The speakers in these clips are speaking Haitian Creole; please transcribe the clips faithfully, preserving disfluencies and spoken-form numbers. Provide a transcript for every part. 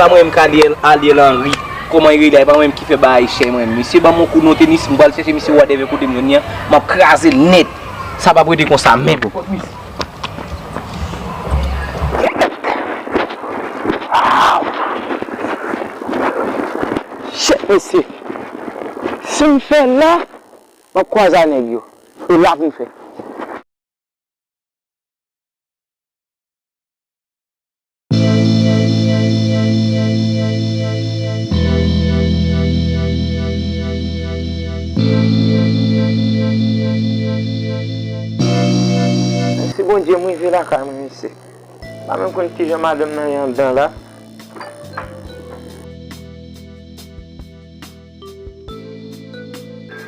Mwen menm k Ariel, Ariel Henry, kòman li rele a, e pa mwen menm ki fè bagay chè mwen menm. Misye ban m yon kou nan tenis, m pral chèche misye whatever kote m jwenn li an, m ap kraze l nèt. Sa p ap rete konsa menm. Shit, mesye. Si m fè la, m ap kwaze a nèg yo. E la pou m fè. Mèsi Bondye, m rive lakay mwen, mesye. Pa menm konn kijan madanm nan ye anndan la.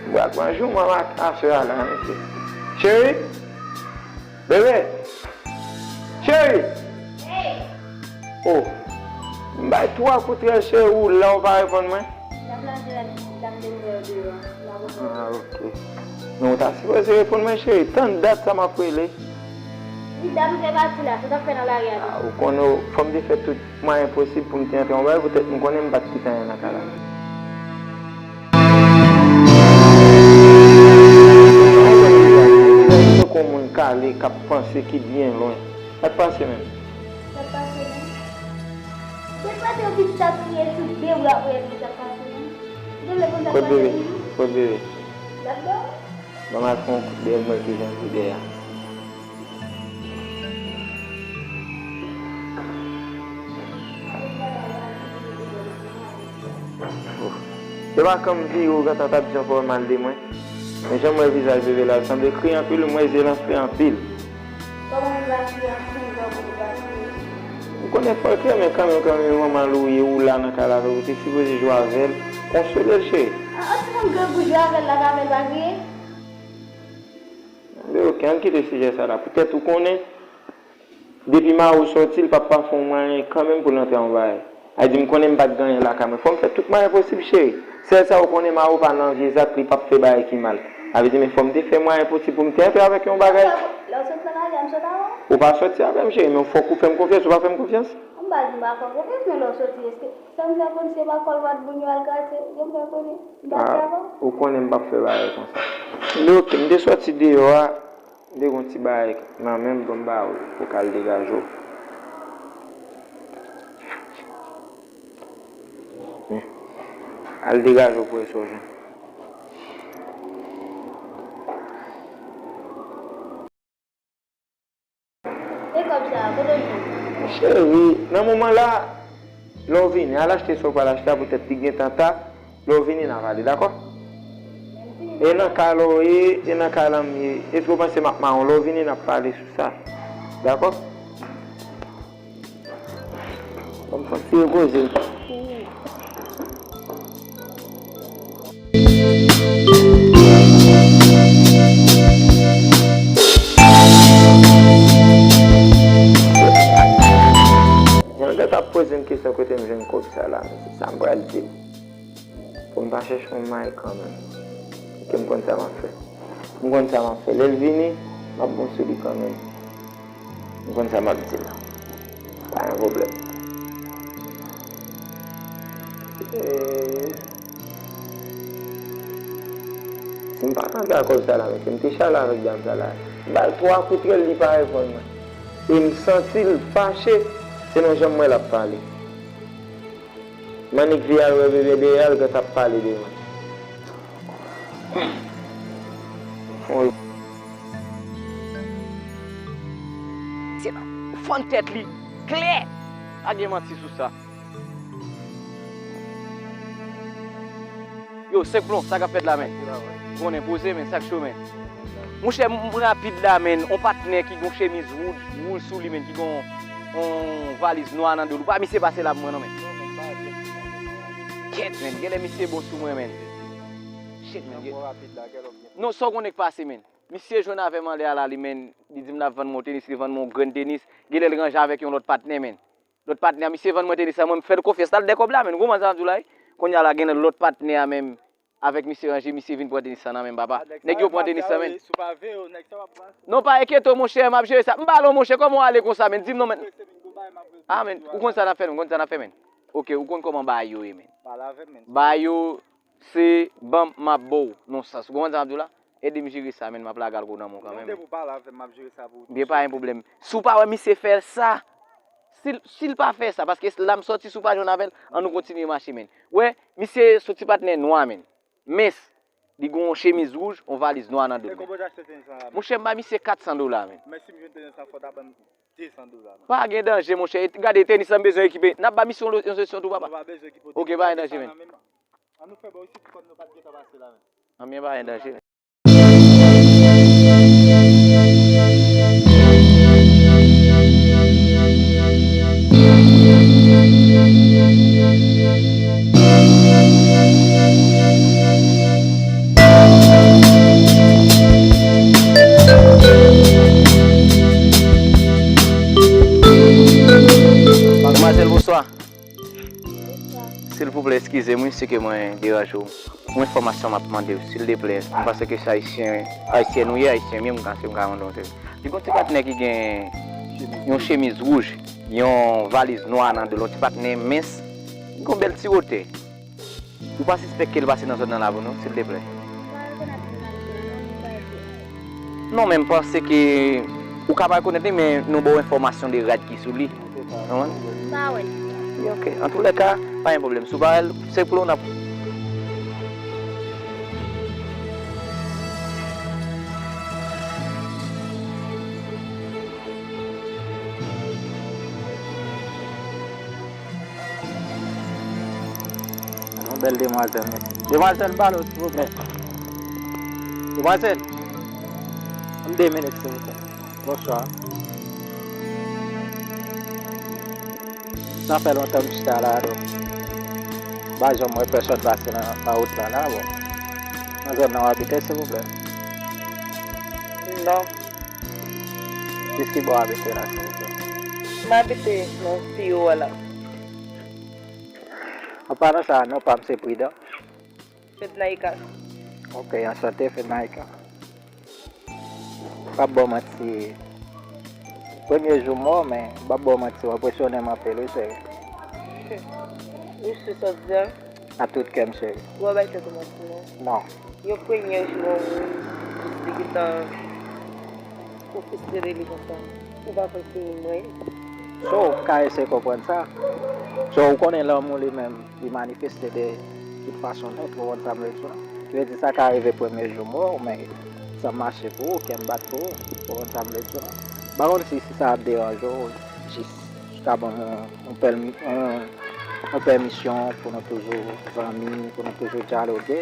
M pral pran jou mwen ak aswè a la, mesye. Cheri? Bebe? Cheri! Oh! M bay twa kout rèl, cheri, ou la ou pa reponn mwen? L ap lave l ap, l ap vin wè w deyò. L ap reponn. Ah, ok. Men ou ta sipoze reponn mwen, cheri. Tann dat sa m ap rele. Wi, dat m te pati la, sa w t ap fè nan lari a tou? Ah, ou konnen, fò m te fè tout mwayen posib pou m te antre yon bagay, poutèt m konnen m pa t kite anyen nan kay la. Tankou yon moun kale k ap panse ki byen lwen. Sa k pase menm? Sa k pase menm? Mwen panse yon pitit ap kriye sou de bra pou l di sa k pase menm. Ou te vle konn sa k pase menm? Kot bebe? Kot bebe? L ap dòmi. Ban m al fè yon kout dèyè m wè kijan l ye dèyè a. Oh. Se pa kan m vire ou gentan t ap di ankò mal de mwen. Men jan m wè vizaj bebe la, l sanble kriye anpil, m wè zye l anfle anpil. Kòman li va kriye ansanm grangou li va kriye? M konnen fò l kriye, men kanmenm, kanmenm, manman l ou ye, ou la nan kay la avè l, ou te sipoze jwe avè l, konsole l, cheri. Ah, an ti moun grangou jwe avè l la, pa vle l pa kriye? Men ok, ann kite sijè sa la. Poutèt ou konnen, depi mari w sòti, l p ap pa fè yon mwayen kanmenm pou l antre yon bagay. A di m konnen m pa t gen anyen lakay mwen. Fò m fè tout mwayen posib, cheri. Sèl sa ou konnen, mari w pa nan vye zak, li p ap fè bagay ki mal. Sa vle di, men fò m te fè mwayen posib pou m te antre avèk yon bagay. Lè w sot nan lari a, m sot avè w? Ou pa soti avè m, cheri, men fòk ou fè m konfyans, ou pa fè m konfyans? M pa di m pa fè w konfyans, men lè w soti, èske sa m fè konn se pa kòlwat moun yo al kase, yo m fè konnen, m pa di avè w? Ah, ou konnen m p ap fè bagay konsa. Men ok, m te sòti deyò a, m te gen yon ti bagay nan men m, ban m ba ou, pou w ka al degaje w. Men, al degaje w pou wè sa w jwenn. E kòb sa a, kote w jwenn? Cheri, nan moman la, lè w vini, al achte sa w pral achte a poutèt li gentan ta, lè w vini n a pale, dakò? E nan kay la w ye, e nan kay la m ye, èske w panse m ap mawon? Lè w vini n ap pale sou sa, dakò? Ban m fè yon ti repoze m. Jan l gentan ap poze m kesyon kote m jwenn kòb sa la, men se sa m pral di l. Pou m pa chèche yon may kanmenm. Paske m konn sa m ap fè. M konn sa m ap fè. Lè l vini, m ap bon sou li kanmenm. M konn sa m ap di l. Pa gen pwoblèm. E, si m pa t antre a kòb sa la, mesye, m te chale avèk dam sa la. M ba l twa kout rèl, li pa reponn mwen. E m santi l fache, se nan jan m wè l ap pale. M annik vire al wè bebe dèyè a, l gentan ap pale de mwen. Se fann tèt li klè. Pa gen manti sou sa. Yo, senk plon, sa k ap fèt la, men? Konnen poze, men, sa k cho, men? Monchè, m, m rapid la, men. On patnè ki gon chemiz woul, woul sou li, men, ki gon on valiz nwa nan do l. Ou pa misye pase la pou mwen, non, men. Kèt, men. Genlè misye bon sou mwen, men. Shit, men. Non, sa w konnen k pase, men. Misye jwenn avè m anlè a la, li, men. Li di m l ap vann mwen yon tenis, li vann mwen yon grenn tenis. Genlè l ranje avèk yon lòt patnè, men. Lòt patnè a, misye vann mwen tenis la, mwen m fè l konfyans, l al dèyè kòb la, men, gwo manzè ap di w la, wi. Kounye a la, genlè lòt patnè a, menm, avèk misye ranje, misye vin pran tenis la nan men m, papa. Nèg yo pran tenis la, men. Non, pa enkyete w, monchè, m ap jere sa. M pale w, monchè, kòman w ale konsa, men? Di m non, men. Ah, men, ou konn sa n ap fè, men, ou konn sa n ap fè, men. Ok, ou konn kòman bagay yo ye, men. Pale avè m, men. Bagay yo, se ban m ap ba w nan sans. Ou konprann sa m ap di w la? Ede m jere sa, men, m ap lage alkòl nan men w kanmenm. Non, depi w pale avè m, m ap jere sa pou ou. Byen, pa gen pwoblèm. Si w pa wè misye fè sa, si l, si l pa fè sa, paske la m sòti, si w pa jwenn avè l, ann nou kontinye mache, men. Wè, misye se yon ti patnè nwa, men. Mens, li gen yon chemiz wouj, yon valiz nwa nan do l, men. Monchè, m ba misye kat san dola, men. Men si m jwenn tenis la, fò w ta ban m de san dola, men. Pa gen danje, monchè. Gade, tenis la m bezwen ekipe. N ap ba misye yon, yon sesyon tou, papa. Nou pa bezwen ekipe. Ok, pa gen danje, men. Ann nou fè bò isit, kòm nou pa t gentan pase la, men. Anbyen, pa gen danje. Madmwazèl, bonswa. Silvouplè, eskize m, wi, si ke mwen deranje w. Yon enfòmasyon m ap mande w, sildeplè. M panse ke se Ayisyen, Ayisyen ou ye, Ayisyen m ye, m panse m ka mande w. Li gen yon ti patnè ki gen yon chemiz wouj, yon valiz nwa nan do l, yon ti patnè mens, li gen yon bèl ti wotè. Ou pa sispèk ke l pase nan zòn nan la pou nou, sildeplè? Non, men m panse ke ou ka pa rekonèt li, men nou ba w enfòmasyon de rad ki sou li. Ou konprann? M pa wè l. Ok. Antoulèka, pa gen pwoblèm. Si w pa wè l, se pou l w n ap. Yon bèl demwazèl, mesye. Demwazèl, m pale w, silvouplè. Demwazèl, ban m de minit, silvouplè. Bonswa. Sa fè lontan m chita la, donk, m pa janm wè pèsòn pase nan, nan wout lan la, bon. Nan zòn nan w abite, silvouplè? Non. Jis ki bò w abite la, silvouplè? M abite nan Piyo a la. An palan sa, non pa m se Pridan. Fednaika. Ok, anchante, Fednaika. M p ap ba w manti. Premye jou m wè w, men m p ap ba w manti, w enpresyonnen m anpil, wi, cheri. Wi, se sa w di a. A tout kè m, cheri. Ou pa bay tèt ou manti, non. Non. Yon premye jou, yon moun, jis li gentan, ou fristre de li konsa. Ou pa konn ki moun mwen ye. So, w ka eseye konprann sa. So, ou konnen lanmou li menm, li manifeste de tout fason nèt, ou konprann sa m vle di w lan. Ki vle di sa ka rive premye jou m wè w, men san m mache pou ou, kè m bat pou ou, ou konprann sa m vle di w lan. M pa konn si, si sa ap deranje w, jis, jis ka ban m yon, yon pèmi-, yon, yon pèmisyon pou nou toujou zanmi, pou nou toujou dyaloge.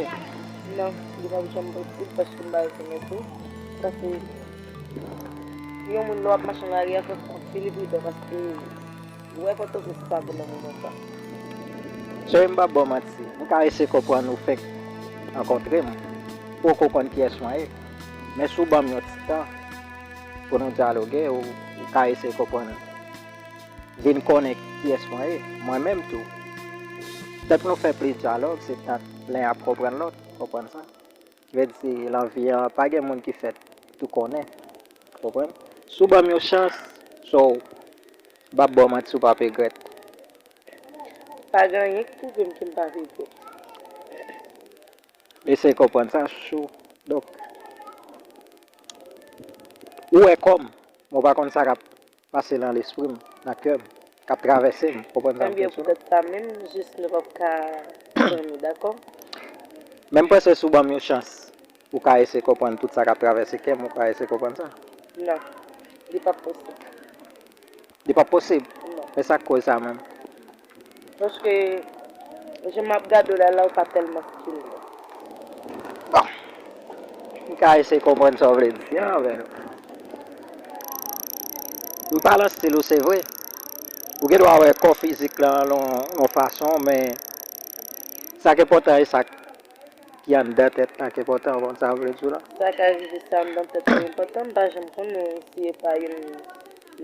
Non, li p ap janm posib paske m pa rekonèt ou. Paske yon moun lè w ap mache nan lari a, fò w anpil pridan paske ou wè Pòtoprens pa bon nan moman sa. Cheri, m p ap ba w manti. M ka eseye konprann ou fenk rankontre m. Poko konn kiyès mwen ye. Men si w ban m yon ti tan pou nou dyaloge, ou, ou ka eseye konprann. Vin konnen kiyès mwen ye. Mwen menm tou. Tank nou fè plis dyalòg, se tank len ap konprann lòt. Konprann sa? Ki vle di, lan vi an, pa gen moun ki fèt tou konnen. Konprann? Si w ban m yon chans, so, m p ap ba w manti, w p ap regrèt. Pa gen anyen ki pwouve m ke m pa regrèt. Eseye konprann sa, chouchou. Donk, ou wè kò m, men w pa konn sa k ap pase nan lespri m, nan kè m, k ap travèse m, konprann sa m vle di w lan? Ebyen, poutèt sa menm, jis nou p ap ka zanmi, dakò? Men m panse si w ban m yon chans, ou ka eseye konprann tout sa k ap travèse kè m, ou ka eseye konprann sa. Non, li p ap posib. Li p ap posib? Non. Men sa k koz sa menm? Paske, jan m ap gade w la, la, ou pa tèlman stil. Bon, m ka eseye konprann sa w vle di an, men m pa lan stil ou, se vre. Ou gen dwa wè kò fizik lan yon, yon fason, men sa k enpòtan e sa k ki anndan tèt la ki enpòtan, ou konn sa m vle di w lan? Sa ka rive, sa anndan tèt la enpòtan, m pa janm konnen si e pa youn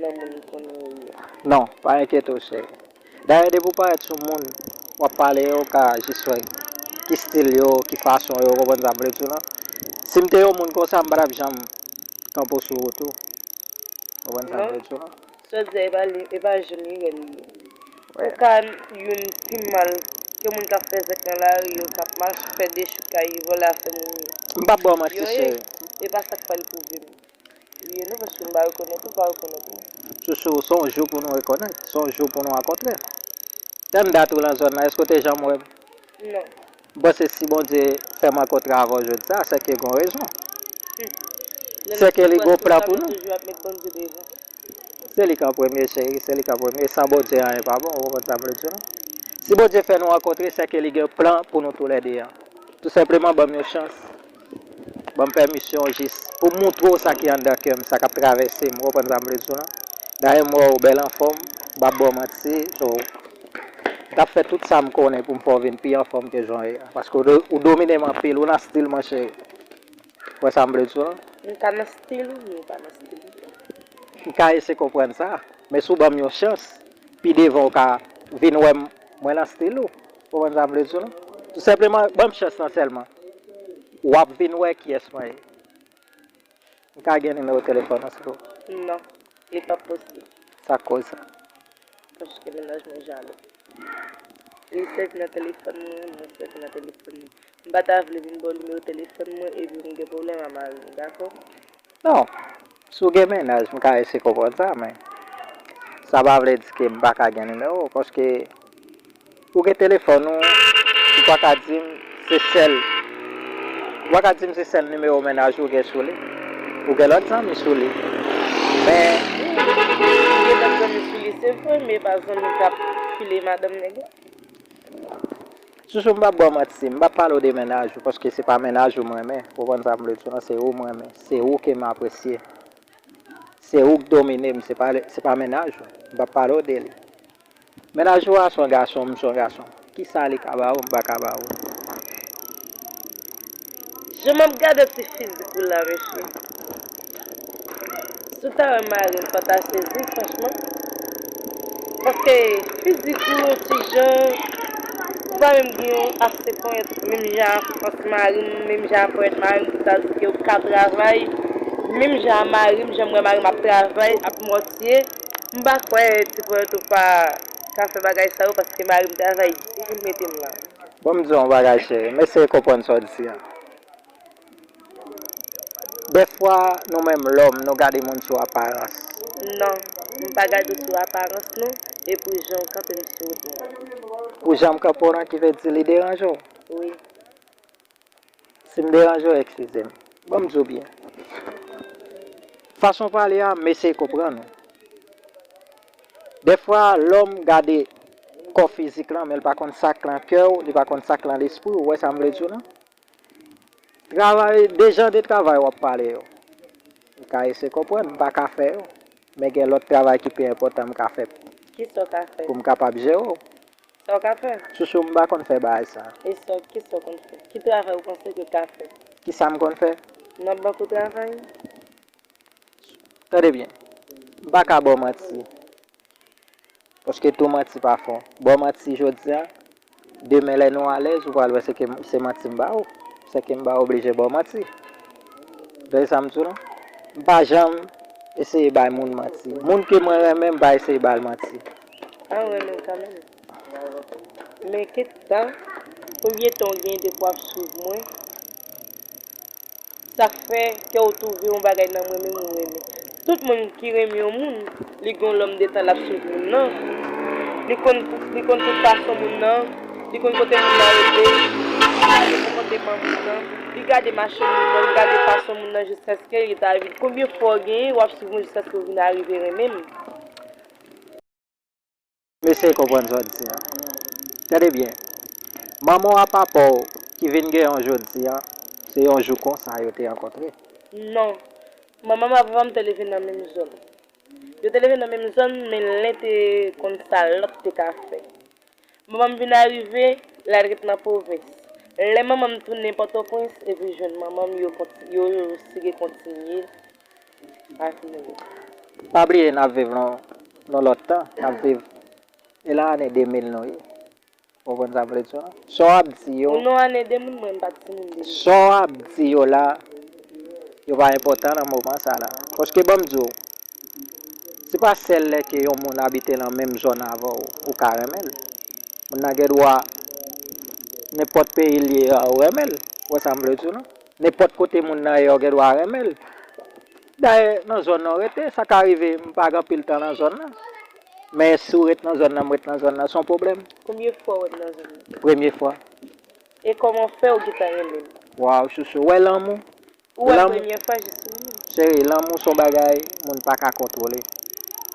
nan moun ou konnen yo ye. Non, pa enkyete w, cheri. Dayè, depi w parèt sou moun, w ap pale, yo ka jis wè ki stil yo, ki fason yo, ou konprann sa m vle di w lan? Si m te yon moun konsa, m pa t ap janm kanpe w sou wout ou. Ou konprann sa m vle di w lan? Non. Sa w di a, e pa li, e pa janm li wè li ye. Ou ka youn pi mal ke moun k ap fè zèk nan lari yo, k ap mache fè dechouka, vòlè afè moun yo. M p ap ba w manti, cheri. E pa sa k pral pwouve m. Li ye non, paske m pa rekonèt ou, pa rekonèt mwen. Chouchou, se yon jou pou nou rekonèt, se yon jou pou nou rankontre. Tann dat ou lan zòn nan, èske w te janm wè m? Non. M panse si Bondye fè m rankontre avè w jodi a, sèke gen yon rezon. Sèke li gen yon plan pou nou. Se li k an premye, cheri, se li k an premye. San Bondye, anyen pa bon, ou konprann sa m vle di w, non? Si Bondye fè nou rankontre, sèke li gen plan pou nou toulède a. Tou senpleman, ban m yon chans. Ban m pèmisyon jis pou m montre w sa ki anndan kè m, sa k ap travèse m, ou konprann sa m vle di w, non? Dayè, m wè w bèl anfòm, m p ap ba w manti, so, m t ap fè tout sa m konnen pou m fè w vin pi anfòm ke jan w ye a, paske w do-, ou domine m anpil, ou nan stil mwen, cheri. Ou wè sa m vle di w, non? M ka nan stil ou, men ou pa nan stil mwen. M ka eseye konprann sa, men si w ban m yon chans, pi devan w ka vin wè m, mwen nan stil ou. Ou konprann sa m vle di w, non? Tou senpleman, ban m chans lan sèlman. W ap vin wè kiyès mwen ye. M ka gen nimewo telefòn ou, silvouplè? Non, li p ap posib. Sa k koz sa? Paske mennaj mwen jalou. Li sèvi nan telefòn mwen, mwen sèvi nan telefòn li. M pa ta vle vin ba w nimewo telefòn mwen epi m gen pwoblèm ak mari m, dakò? Non. Si w gen mennaj, m ka eseye konprann sa, men sa pa vle di ke m pa ka gen nimewo w, paske ou gen telefòn ou, ou pa ka di m se sèl, ou pa ka di m se sèl nimewo mennaj ou gen sou li. Ou gen lòt zanmi sou li. Men, wi, m gen lòt zanmi sou li, se vre, men e pa zanmi k ap file madanm nèg la. Chouchou, m p ap ba w manti, m p ap pale w de mennaj ou, paske se pa mennaj ou m renmen. Ou konprann sa m vle di w lan, se ou m renmen. Se ou ke m apresye. Se ou k domine m, se pa, se pa mennaj ou. M p ap pale w de li. Mennaj ou a se yon gason, m se yon gason. Kisa li ka ba ou, m pa ka ba ou? Jan m ap gade ti fizik ou la, mesye. Si w ta wè mari m, fò w ta sezi, franchman. Paske fizik ou yon ti jan, ou pa menm gen yon ase ponyèt, menm jan a fòs mari m, menm jan a ponyèt mari m, ki ta di ke ou ka travay, menm jan a mari m, jan m wè mari m ap travay, ap mòtiye, m pa kwè ti ponyèt ou pa ka fè bagay sa yo, paske mari m travay di pou l mete m la. Bon, m di w yon bagay, cheri, m eseye konprann sa w di a. Dèfwa, nou menm lòm, nou gade moun sou aparans. Non, m pa gade w sou aparans, non. E pou jan w kanpe m sou wout mwen. Pou jan m kanpe w lan, ki vle di li deranje w? Wi. Si m deranje w, eskize m. Bon, m di w byen. Fason w pale a, m eseye konprann ou. Dèfwa, lòm gade kò fizik lan, men l pa konn sa k lan kè w, li pa konn sa k lan lespri w. Ou wè sa m vle di w lan? Travay, de jan de travay w ap pale yo. M ka eseye konprann, m pa ka fè yo. Men gen lòt travay ki pi enpòtan m ka fè. Kisa w ka fè? Pou m kapab jere w. Sa w ka fè? Chouchou, m pa konn fè bagay sa. E sa, kisa w konn fè? Ki travay ou panse ke w ka fè? Kisa m konn fè? N ap bank ou travay. Tande byen. M pa ka ba w manti. Paske tou manti pa fon. Ba w manti jodi a, demen lè nou alèz, ou pral wè se ke m, se manti m ba ou. Se ke m pa oblije ba w manti. Tande sa m di w lan? M pa janm eseye bay moun manti. Moun ke mwen renmen, m pa eseye ba l manti. A, w renmen l kanmenm. Men kèt tan, konbyen tan w gen depi w ap swiv mwen? Sa k fè ke w twouve yon bagay nan mwen menm ou renmen. Tout moun ki renmen yon moun, li gen yon lòm de tan l ap swiv moun nan. Li konn, li konn tout fason moun nan, li konn kote moun nan rete, li gade konpòteman moun nan, li gade machin moun nan, li gade fason moun nan jiskaske li ta vin. Konbyen fwa w genyen w ap swiv mwen jiskaske w vin arive renmen m? M eseye konprann sa w di a. Tande byen. Manman w a papa w ki vin genyen w jodi a, se yon jou konsa yo te rankontre? Non. Manman m ak papa m te leve nan menm zòn. Yo te leve nan menm zòn, men len te konn sa lòt te ka fè. Manman m vin arive, l al ret nan pwovens. Lè manman m tounen Pòtoprens, epi jwenn manman m, yo konti-, yo sere kontinye ak nou. Pa bliye, n ap viv nan yon lòt tan. N ap viv, e lan ane de mil nou ye. Ou konprann sa m vle di w lan? Sa w ap di yo. Ou nan ane de mil, mwen, m pa t timoun de mil. Sa w ap di yo la, yo pa enpòtan nan moman sa la. Paske ban m di w, Se pa sèl lè ke yon moun abite nan menm zòn avè w, ou ka renmen l. Moun nan gen dwa, nenpòt peyi l ye a, ou renmen l. Ou wè sa m vle di w lan? Nenpòt kote moun nan ye a, ou gen dwa renmen l. Dayè, nan zòn nan w rete, sa ka rive, m pa gen anpil tan nan zòn nan. Men si w ret nan zòn nan, m ret nan zòn nan, se yon pwoblèm. Konbyen fwa w wè m nan zòn nan? Premye fwa. E kòman fè w gentan renmen m? Waw, chouchou, wè lanmou. Ou wè l premye fwa, jis ou renmen m? Cheri, lanmou se yon bagay moun pa ka kontwole.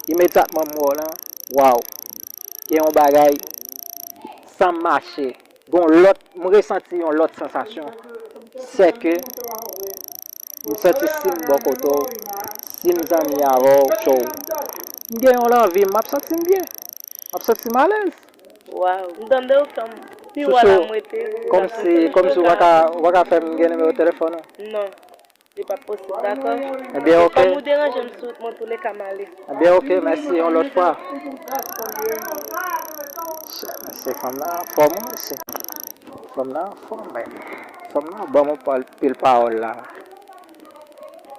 Imedyatman m wè w lan, waw, gen yon bagay san m mache. Gon lòt, m resanti yon lòt sansasyon. Sè ke m santi si m bò kote w, si m zanmi avè w, tchou. M gen yon lanvi, m ap santi m byen. M ap santi m alèz. Waw, m tande w tanm pi wo la m rete. Kòmsi, kòmsi w pa ka, w pa ka fè m gen nimewo telefòn ou? Non, li p ap posib, dakò? Ebyen, oke. Kòm ou deranje m sou wout mwen, touleka m ale. Ebyen, oke, mèsi, yon lòt fwa. Mesye, fanm nan anfòm wi, mesye. Fanm nan anfòm, men. Fanm nan ban m yon pil pawòl la.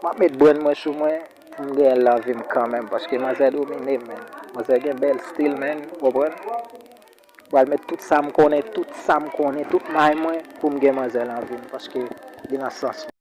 M ap met brenn mwen sou mwen pou m genyen lanvi m kanmenm, paske manzè domine m, men. Manzè gen bèl stil, men, ou konprann? M pral met tout sa m konnen, tout sa m konnen, tout may mwen pou m gen manzè lanvi m, paske li nan sans mwen.